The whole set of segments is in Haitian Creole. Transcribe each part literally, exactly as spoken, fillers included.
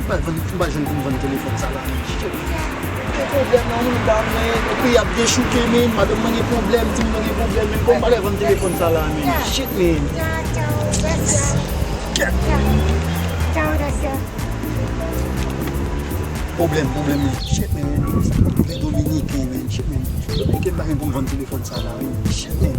M pa jwenn, m pa jwenn pou m vann telefòn sa la, men. Shit. Gen pwoblèm nan mouda, men. Epi y ap dechouke, men. Madanm mwen gen pwoblèm, timoun yo gen pwoblèm, men. Kòman m pa lè vann telefòn sa la, men. Shit, men. Pwoblèm, pwoblèm, men. Shit, men. Sa k ap rive Dominiken, men. Shit, men. Dominiken pa gen pou m vann telefòn sa la, men. Shit, men.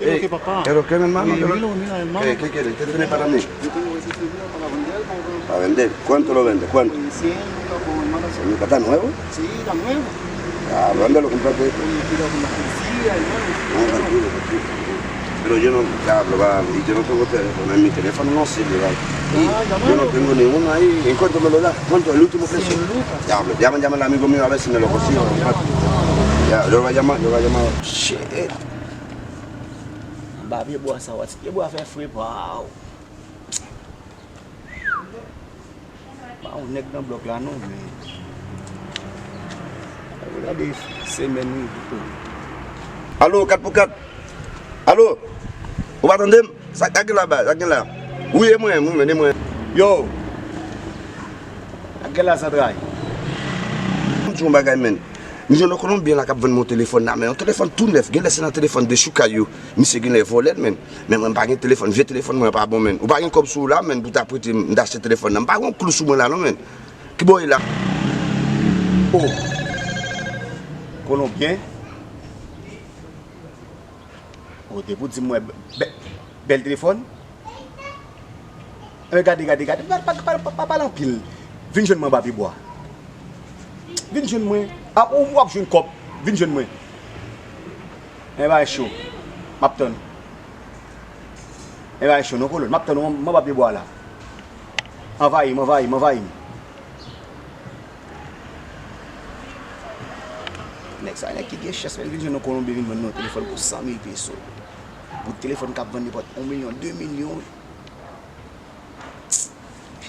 Hey, ¿qué es lo que, mi hermano? ¿Qué es lo que? Hey, ¿qué quieres? ¿Qué tiene para mí? Para vender. ¿Cuánto lo vende? ¿Cuánto? Cien mil. ¿Está nuevo? Sí, está nuevo. Ah, ¿dónde lo compraste esto? Oye, tira con la policía, hermano. No, tranquilo, tranquilo, tranquilo. Pero yo no, diablo, va, y yo no tengo teléfono, en mi teléfono no sirve, va. Y yo no tengo ni uno ahí. ¿En cuánto me lo da? ¿Cuánto? El último precio. Cien lucas. Diablo, llama, llama al amigo mío a ver si me lo consigue. Ya, yo lo voy a llamar, yo lo voy a llamar. Shit. Anba pye bwa sa, wè ti pye bwa fè fre pa w. Pa yon nèg nan blòk la non, men. Gade semèn wi. Alo, kat pou kat. Alo. Ou pa tande m? Sa k gen la ba, sa k gen la. Wi, e mwen, wi, men, e mwen. Yo. Sa k gen la, zantray. M di yon bagay, men. M jwenn yon Kolonbyen la k ap vann mwen yon telefòn la, men yon telefòn tou nèf, genlè se nan telefòn dechoukay yo. Misye genlè vòlè l, men. Men mwen m pa gen telefòn, vye telefòn mwen an pa bon, men. Ou pa gen kòb sou ou la, men, pou w ta prete m, m ta achte telefòn nan. M pa gen yon klou sou mwen la, non, men. Kibò w ye la? Oh. Kolonbyen? Oh, depi w di m wè bè-, bè-, bèl telefòn? Enben gade, gade, gade. Pa, pa, pa, pa, pa pale anpil. Vin jwenn mwen anba pye bwa. Vin jwenn mwen. A, ou, w ap jwenn kòb. Vin jwenn mwen. Enben bagay cho. M ap tann ou. Enben bagay cho, non, kolòn. M ap tann ou, m anba pye bwa la. Anvayi m, anvayi m, anvayi m. Nèg sa, nèg ki gen chans, men vin jwenn yon Kolonbyen vin vann nou yon telefòn pou san mil peso. Bout telefòn k ap vann nenpòt yon milyon, de milyon.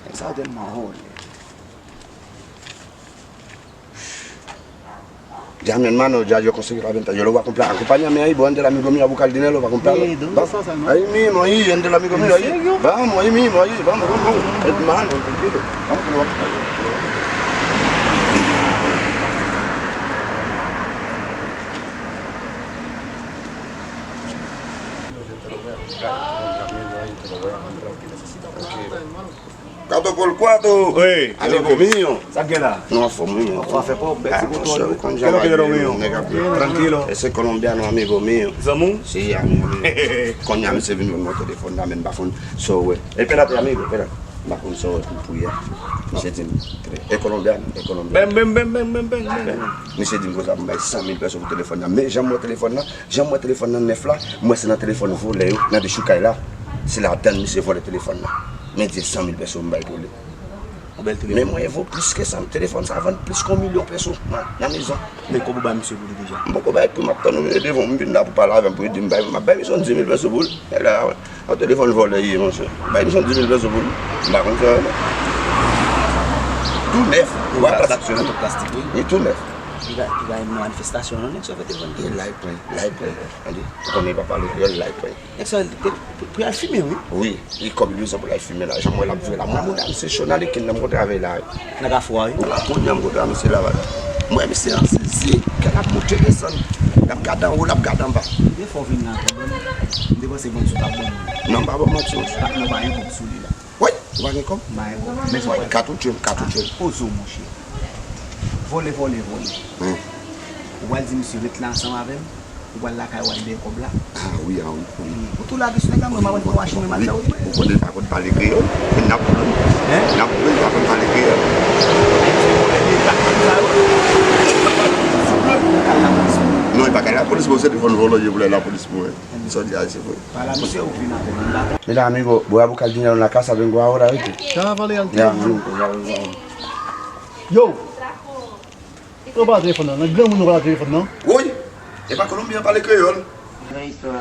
Nèg sa yo tèlman vòlè. Ya mi hermano, ya yo conseguí la venta. Yo lo voy a comprar. Acompáñame ahí, voy a donde el amigo mío a buscar el dinero para comprarlo. Eh, ¿dónde está ese hermano? Ahí mismo, ahí, donde el amigo mío, ahí. ¿En serio? Vamos, ahí mismo, ahí, vamos, vamos, vamos. Hermano, tranquilo. Vamos que lo vamos a comprar. Cuatro por cuatro. Ey, amigo mío. Sa k gen la? Nou anfòm, wi, men. Anfòm, afè pa w, bèl ti kontwòl, wi. Kè lo ke lo mío? Tranquilo. Ese colombiano, amigo mío. Zanmi w? Si, amigo mío. Kounye a misye vin vann mwen telefòn la, men m pa konn sa w wè. Espérate, amigo, espérate. M pa konn sa w wè pou priyè. Misye di m, e colombiano, e colombiano. Bèm, bèm, bèm. Misye di m konsa pou m bay san mil peso pou telefòn nan. Men jan m wè telefòn nan, jan m wè telefòn nan nèf la, m wè se nan telefòn vòlè yo, nan dechoukay la. Se ladan l misye vòlè telefòn nan. Men di san mil peso m bay pou li. Yon bèl telefòn. Men mwen, e vo plis ke sa. Telefòn sa vann plis ke yon milyon peso nan, nan mezon. Men kòb ou bay misye pou li deja? M poko bay pri, m ap tann ou vini devan m, vin la pou pale avè m, pou di m bay, m ap bay misye yon dis mil peso pou li. E la, yon telefòn vòlè ye, monchè. Bay misye yon dis mil peso pou li. M pa konn sa, non. Tou nèf. Ou wè plastik sou li? Plastik, wi. Wi, tou nèf. Li pa, li pa nan manifestasyon, non, nèg sa fè telefòn. E la, e pran, la, e pran. Tande, ou konnen pa pale kreyòl, la, e pran. Nèg sa, te, pou, pou y al fimen, wi. Wi, li kòb li bezwen pou l al fimen la. Jan m wè l ap jwe la. Mwen, moun nan, misye cho nan likin nan, m kontre avè l la. Nan kafou a, wi. Wi, moun nan, m kontre avè misye la, la. Mwen, misye an sezi, kè l ap monte desann. L ap gade anwo, l ap gade anba. Defwa w vin la, pwoblèm. M te panse manti w t ap ban m. Non, m pa ban manti, non. Pa, non, pa gen kòb sou li la. Wi, ou pa gen kòb? M pa gen kòb. Men sa w fè? Kat ou tchwe m, kat ou tchwe m. Ah, poze w, monchè. Vòlè, vòlè, vòlè. Ou pral di misye ret la ansanm avè m? Ou pral lakay ou al dèyè kòb la? Ah wi, ah wi, wi. Ou tou lage sou nèg la, mwen m ap antre nan machin mwen, m al fè wout mwen. Ou konnen pa konn pale kreyòl, men n ap pran. Hein? N ap pran, pa konn pale kreyòl. Non, e pa kay lapolis, bon, se telefòn vòlò ye pou lè lapolis pou wè. Sa w di a, se vre. Para misye ou vin avè m, m pa konn. Mira, amigo, voy a buscar dinero en la casa, vengo ahora, ¿viste? Ya, vale, al. Ya, amigo, ya, amigo. Yo! Ou pa telefòn nan, nan granmoun ou pa telefòn nan. Woy! E pa Kolonbyen an pale kreyòl. Yon istwa.